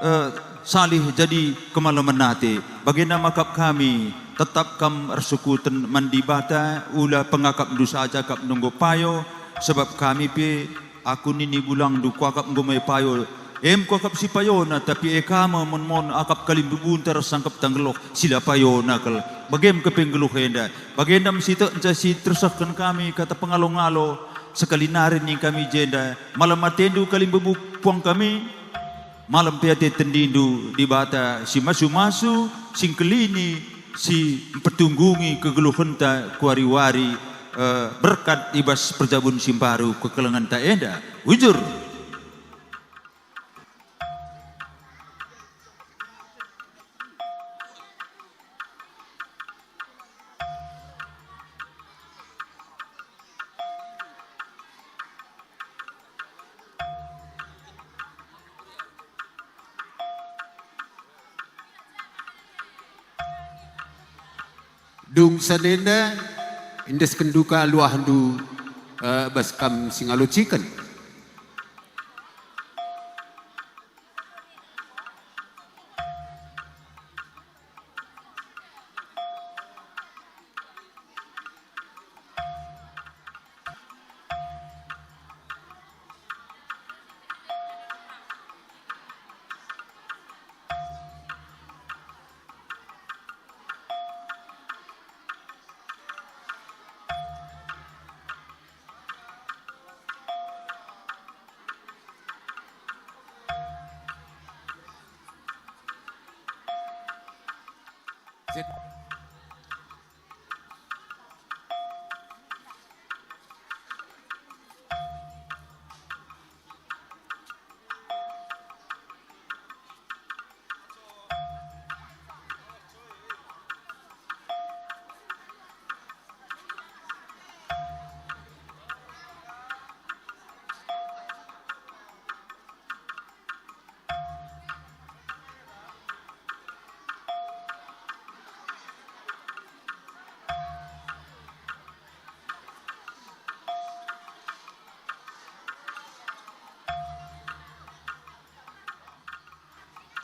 eh, salih jadi kemalemen ate. Bagenda maka kami tetap kam ersukuten man Dibata, ula pengakapndu saja akap nunggu payo, sebab kami pe Aku nini bulangndu, kuakap enggo me payo, em kuakap si payona, tapi e ka me mon-mon akap kalimbubunta ras sangkepta nggeluh si la payona kal. Bagem kepe nggeluh enda. Bagenda me si tekca si tersehken kami kata pengalo-ngalo, sekali nari ning kami jenda. Malem atendu kalimbubu puang kami, malem pe ate tendindu, Dibata si masu-masu, si ngkelini, si mpetunggungi kegeluhenta kuari-wari, eh, berkat i bas perjabun si mbaru kekelengenta enda. Bujur. Dung sanenda, endesken duka luahndu, eh, bas kam si ngalo ciken.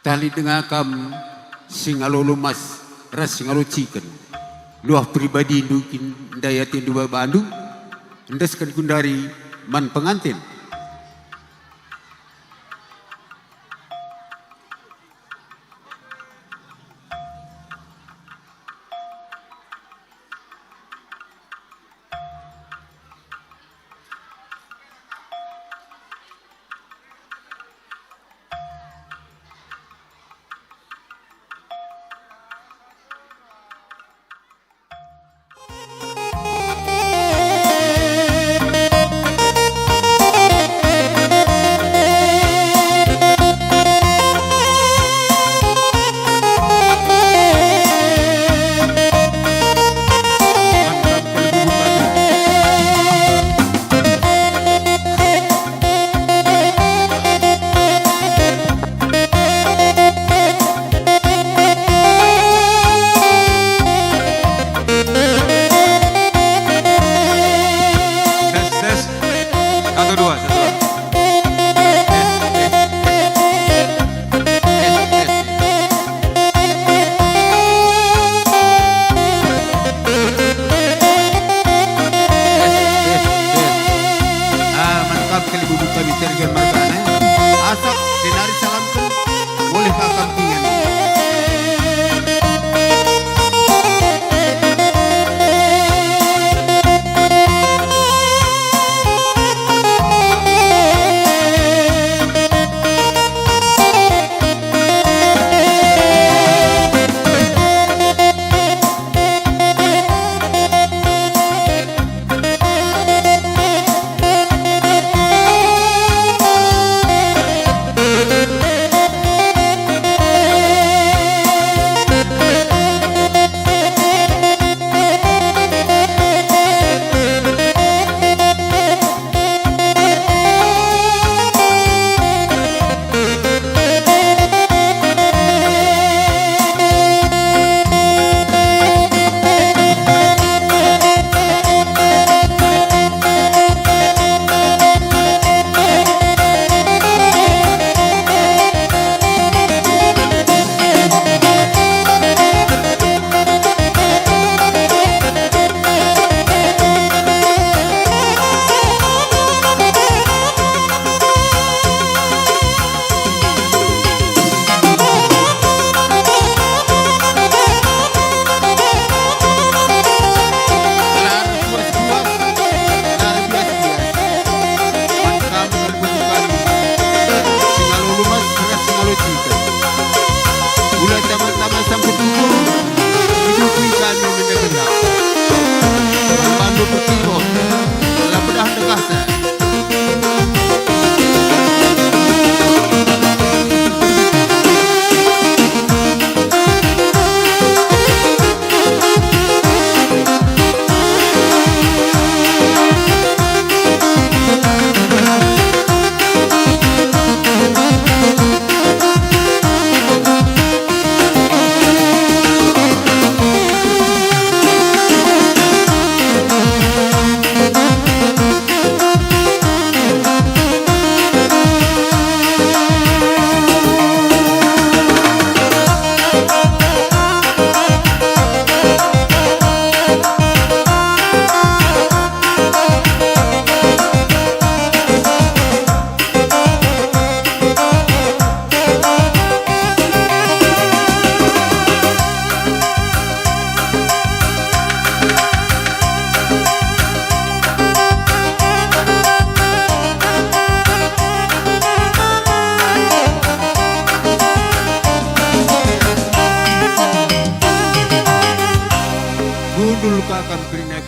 Tah lit denga kam si ngalo lumas ras si ngalo ciken. Luah pribadindu kin ndai atendu babandu, endesken gundari man penganten.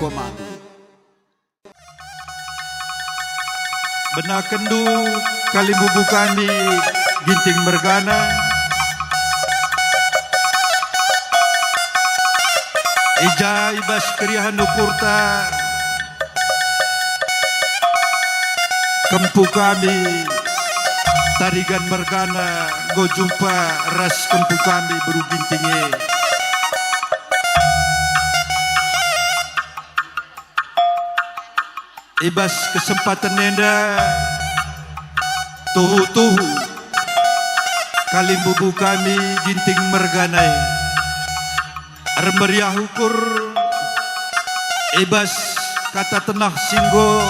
Komando. Benakenndu kalimbubu kami Ginting mergana, i ja i bas keriahen ukurta, kempu kami Tarigan mergana enggo jumpa ras kempu kami Beru Ginting e. I bas kesempaten enda, tuhu-tuhu kalimbubu kami Ginting mergana e ermeriah ukur i bas kata tenah si enggo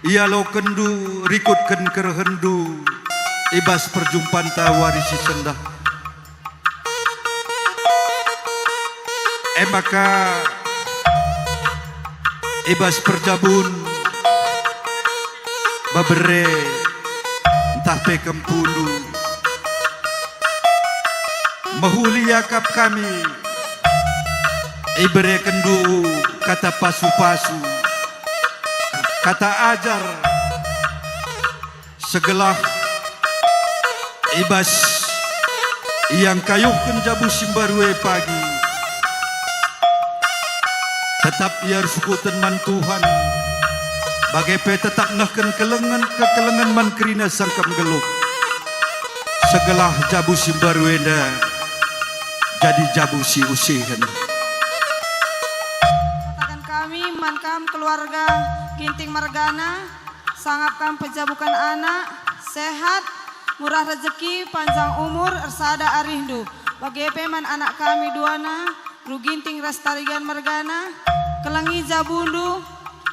ialokenndu rikutken kerehenndu i bas perjumpanta wari si sendah. E maka, i bas perjabun, bebere, ntah pe kempundu, mehuli iakap kami, iberekenndu kata pasu-pasu, kata ajar, segelah i bas iangkayuhken jabu si mbaru e pagi, tetap ia ersukuten man Tuhan, bage pe tetap nehken kelengen, kekelengen man kerina sangkep nggeluh, segelah jabu si mbaru enda jadi jabu si usihen. Kataken kami man kam keluarga Ginting mergana, sangap kam pejabuken anak, sehat, murah rejeki, panjang umur, ersada arihndu. Bage pe man anak kami duana, Beru Ginting ras Tarigan mergana, kelengi jabundu,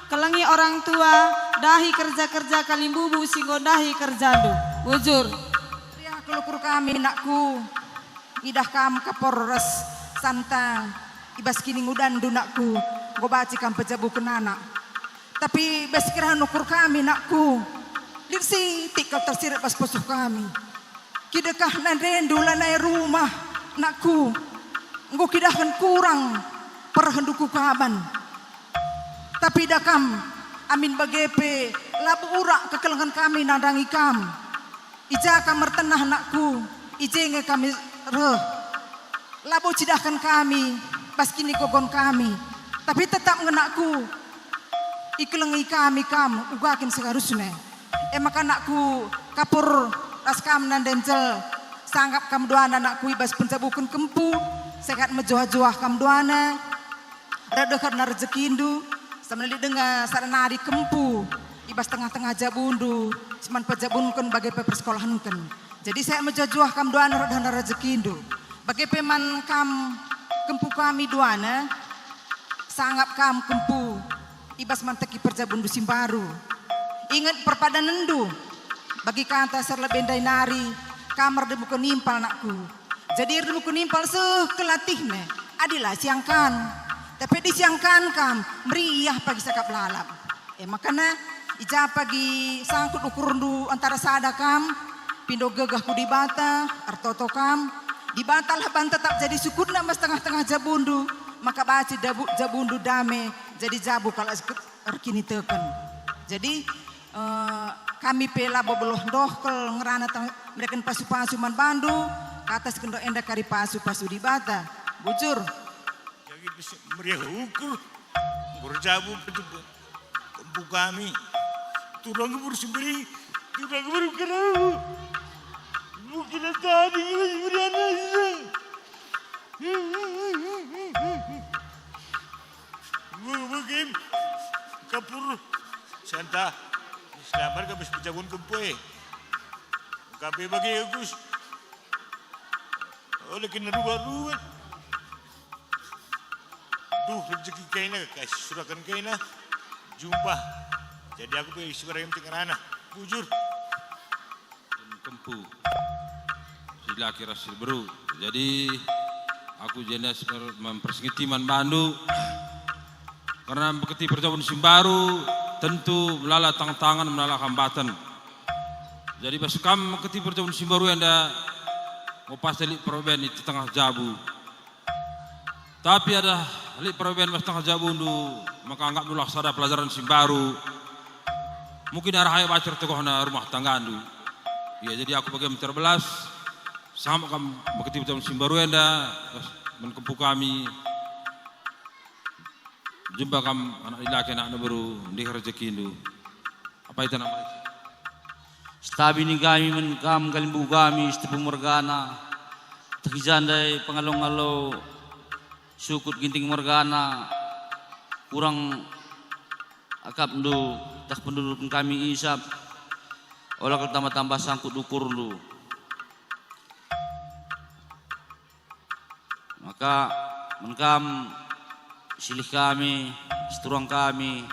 kelengi orang tua, dahi kerja-kerja kalimbubu si enggo ndahi kerjandu. Bujur. Meriah kal ukur kami, nakku. Idah kam kapor ras santa i bas kiningudanndu, nakku, enggo banci kam pejabuken anak. Tapi bas kerahan ukur kami, nakku, lit sitik kal tersirat bas pusuh kami. Kidekah nandendu lanai rumah, nakku, enggo kidahen kurang perehndu ku kaban. Tapi idah kam, amin bage pe, labo urak kekelengen kami nandangi kam. I ja kam ertenah, nakku, i je nge kami reh. Labo cidahken kami bas kinigogon kami, tapi tetap nge, nakku, ikelengi kami kam uga kin seharusna. E maka, nakku, kapur ras kam nande Ncel, sangap kam duana, nakku, i bas penjabuken kempu, sehat mejuah-juah kam duana. Reh deherna rejekindu, sama lit denga sada nari kempu i bas tengah-tengah jabundu, si man pejabunken bage pe persekolahenken. Jadi sehat mejuah-juah kam duana reh deherna rejekindu. Bage pe man kam kempu kami duana, sangap kam kempu i bas manteki perjabundu si mbaru. Inget perpadanenndu, bagi kata si erlebe ndai nari, kam erdebuken impal, nakku. Jadi erdebuken impal seh kel atihna, adi la siangkan. Tapi adi siangkan kam, meriah pagi sakap lalap. E makana, i ja pagi sangkut ukurndu antara sada kam, pindo gegeh ku Dibata, ertoto kam, Dibata lah ban tetap jadi sukutna mas tengah-tengah jabundu, maka banci dabu-, jabundu dame, jadi jabu kalak erkiniteken. Jadi, eh, kami pe labo beluh ndoh kal ngerana tah mereken pasu-pasu man bandu, kata si kendo enda kari pasu-pasu Dibata. Bujur. Jadi bes-, meriah ukur, enggo erjabu pejabu kempu kami. Turang gebur si mbering, turang gebur kerau. Mungkin tadi ngilas beriana. Bage, bage, kapur, santa, selamat ka bas pejabun kempu e. Kape bage, Agus. Oleh kena rubat-rubat. Duh, rejeki kaina, kasih surakan kaina. Jumpa. Jadi aku pe isubar yang tengah ranah. Bujur. Kempu, si laki ras si beru. Jadi, aku jenda seper-, mempersingeti man bandu, karena meketi perjabun si mbaru, tentu melala tang-tangan, melala hambatan. Jadi, bas kam meketi perjabun si mbaru enda, enggo pasti lit peroben i tengah jabu. Tapi ada Lit perbahan bas tengah jabundu, maka anggapndu lah sada pelajaran si mbaru. Mungkin arah ai bacer tegohna rumah tanggandu. Ya, jadi aku bage meter belas, sama kam meketi jam si mbaru enda, bas menkempu kami. Jumpa kam anak dilaki, anak beru, ndih rejekindu. Apa itu namanya? Setabi ni kami man kam kalimbubu kami, Sitepu mergana, teh i jandai pengalo-ngalo, Sukut Ginting mergana, kurang akapndu, tah penduduk kami isap, ola kal tambah-tambah sangkut ukurndu. Maka man kam silih kami, siturang kami,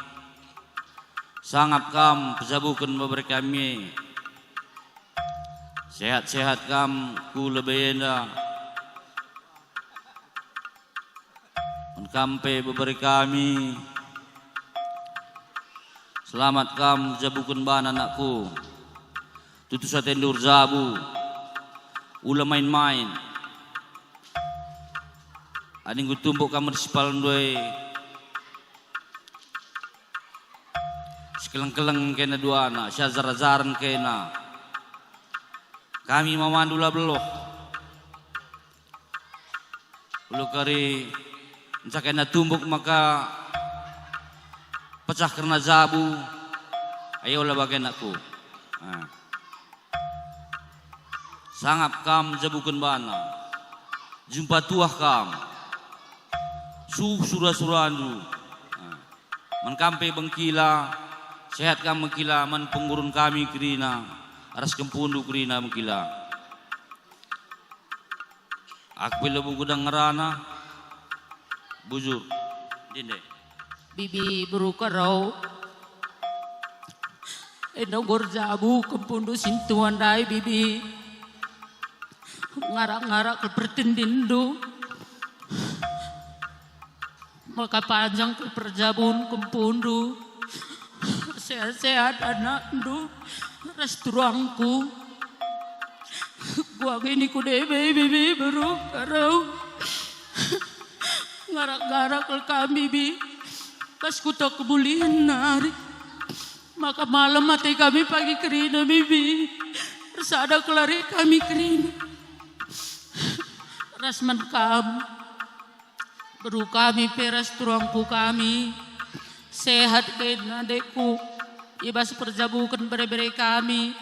sangap kam pejabuken bebere kami. Sehat-sehat kam ku lebe enda. Man kam pe bebere kami, selamat kam pejabuken bana, anakku. Tutus atendu erjabu, ula main-main. Adi enggo tumbuk kam ersipalndu e, sikeleng-keleng kena duana, siajar-ajaren kena. Kami mamandu la beluh. Ulu kari nca kena tumbuk maka pecah kerna jabu, ayolah bage, anakku. Ah. Sangap kam jabuken bana. Jumpa tuah kam. Suh sura-surandu. Ah. Man kam pe bengkila, sehat kam bengkila, man pengurun kami kerina, ras kempundu kerina bengkila. Aku pe labo nggodang ngerana, bujur. Ndende. Bibi beru Karo. Enda enggo erjabu kempundu sintua ndai, Bibi. Ngarak-ngarak kal pertendinndu. Maka panjang kal perjabun kempundu. Sehat-sehat anakndu ras turangku. Kuah ini ku debe, Bibi beru Karo. Ngarak-ngarak kal kami, Bi. Pas kuta kebulihen nari. Maka malem ate kami pagi kerina, Bibi. Ersada kal are kami kerina. Ras man kam. Beru kami pe ras turangku kami, sehat kena dekku, i bas perjabuken bere-bere kami.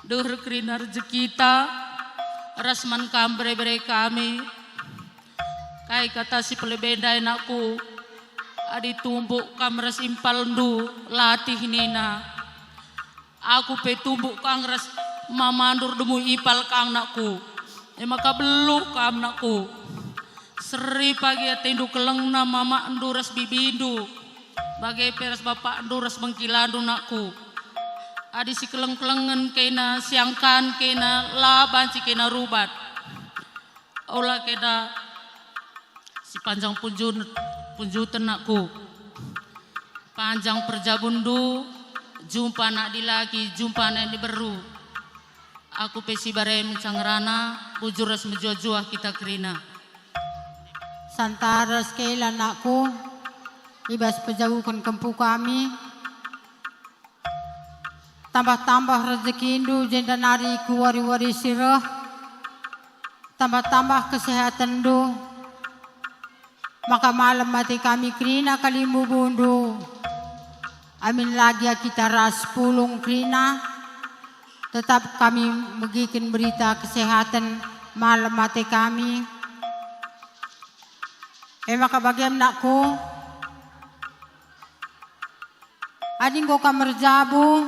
Deher kerina rejekita, ras man kam bere-bere kami. Kai kata si pelebe ndai, nakku, adi tumbuk kam ras impalndu, latih nina. Aku pe tumbuk kang ras mamandu erdemu impal kang, nakku. E maka beluh kam, nakku. Seri pagi atendu kelengna mamakndu ras bibindu, bage pe ras bapakndu ras bengkilandu, nakku. Adi sikeleng-kelengen kena, siangkan kena, la banci kena rubat. Ola kena sipanjang punjun-, punjuten, nakku. Panjang perjabunndu, jumpa anak dilaki, jumpa anak diberu. Aku pe sibare menca ngerana, bujur ras mejuah-juah kita kerina. Santa ras kela, nakku, i bas pejabuken kempu kami. Tambah-tambah rejekindu jenda nari ku wari-wari si reh, tambah-tambah kesehatenndu, maka malem ate kami kerina kalimbubundu. Amin la gia kita ras pulung kerina, tetap kami megiken berita kesehaten malem ate kami. E maka bagem, nakku, adi enggo kam erjabu,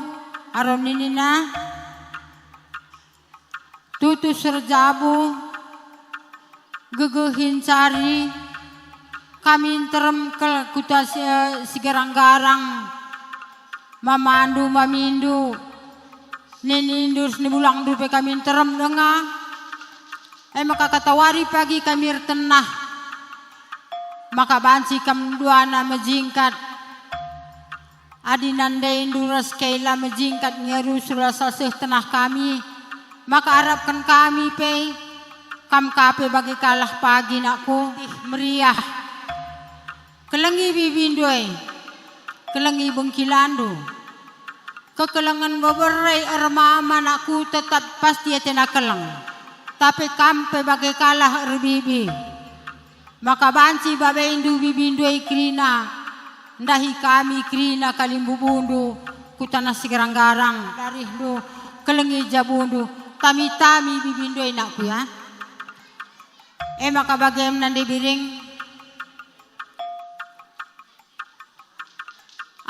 aron ninina, tutus erjabu, gegehi ncari, kami nterem kal kuta si, eh, sigarang-garang, mamandu, mamindu, ninindu ras nibulangndu pe kami nterem denga. E maka katawari pagi kami ertenah, maka banci kam duana mejingkat. Adi nandeindu ras kela mejingkat nge rusur asa seh tenah kami, maka arapken kami pe, kam ka pe bage kalah pagi, nakku. Ih, meriah. Kelengi bibindu e, kelengi bengkilandu. Kekelengen bebere ermama nakku tetap pasti atena keleng. Tapi kam pe bage kalah erbibi. Maka banci babendu bibindu e kerina, ndahi kami kerina kalimbubundu ku tanah Sigarang-garang, darihndu, kelengi jabundu, tami-tami bibindu e nakku ya. E maka bagem nande biring,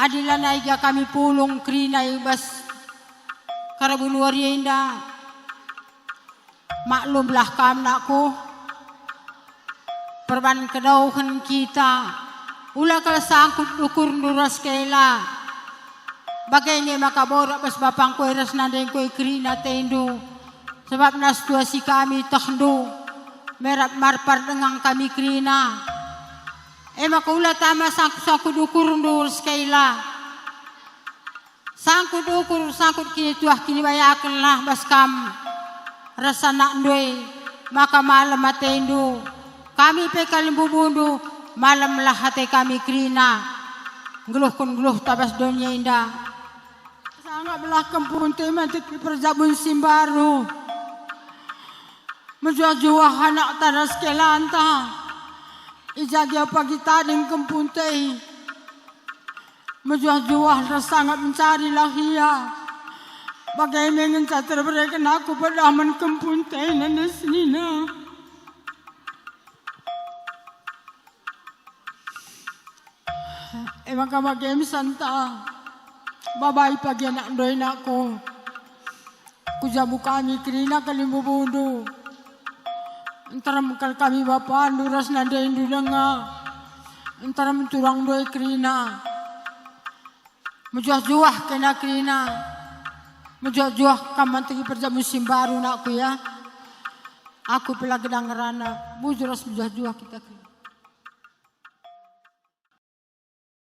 adi lanai gia kami pulung kerina i bas karabun wari enda, maklumlah kam nakku, perban kedauhen kita, ula kal sangkut dukurndu ras kela. Bage nge maka borak bas bapangku e ras nandengku e kerina atendu, sabap na situasi kami tehndu, merap marpar dengang kami kerina. E maka ula tama sangkut-sangkut dukurndu ras kela. Sangkut ukur, sangkut kinituah kinibayakenlah bas kam ras anakndu e, maka malem atendu. Kami pe kalimbubundu, malemlah ate kami kerina, nggeluhken geluhta bas doni enda. Sangaplah kempunta e manteki perjabun si mbaru. Mejuah-juah anakta ras kelanta. I ja gia pagi tading kempunta e. Mejuah-juah ras sangap mencarilah ia. Bage me ngenca terbereken aku pedah man kempunta e nande senina. E maka bage me santa, babai pagi anakndu e nakku. Ku jabu kami kerina kalimbubundu. Nterem kal kami bapandu ras nandendu denga. Nterem turangndu e kerina. Mejuah-juah kena kerina. Mejuah-juah kam manteki perjabun si mbaru nakku ya. Aku pe la gedang ngerana, bujur ras mejuah-juah kita kerina.